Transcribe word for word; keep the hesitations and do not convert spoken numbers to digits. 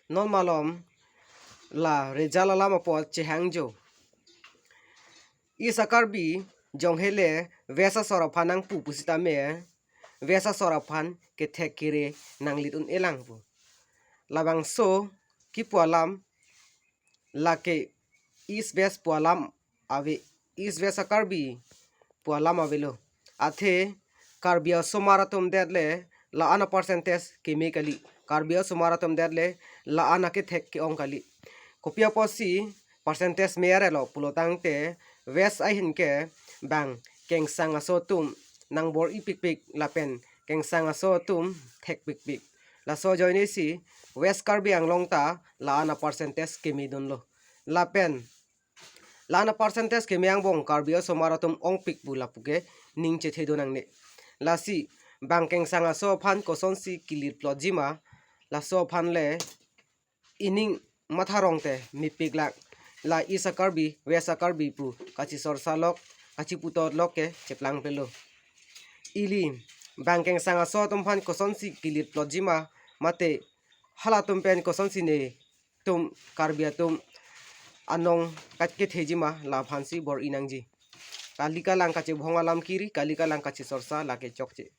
non malom la result alam apot chehangjo. East a-Karbi jonghe le West asor aphan nangpu pusitame, West asor aphan kethek kere nanglit un-e lang pu. Labangso kipu alam lake East West pu alam ave, East West a-Karbi pu alam avelo. Athe Karbi asomar atum det le la-an a-percentage keme kali. Karbi asomar atum det le la-an akethek ke-ong kali. Kopi apotsi percentage me arelo pulo tangte West ahin ke bang kengsang aso atum nangbor-i pikpik lapen kengsang aso atum thek pikpik. Laso ajoinesi West Karbi Anglong ta la-an a-percentage keme dunlo. Lapen la-an a-percentage keme angbong Karbi asomar atum ongpik pu lapu ke ning chethe do nangne. Lasi bang kengsang aso aphan kosonsi kilit plotji ma, laso aphan le ining matha rong te mepik lang. La East a-Karbi, West a-Karbi pu kachisorsa lok, kachiputot lok ke cheplang pelo. Ili bang kengsang aso atum aphan kosonsi kilit plotji ma, mate halatum pen kosonsi netum Karbi atum anong kat ketheji ma, la aphansi bor-i nangji. Kali kalang kachebhong alam kiri, kali kalang kachisorsa lake chokche.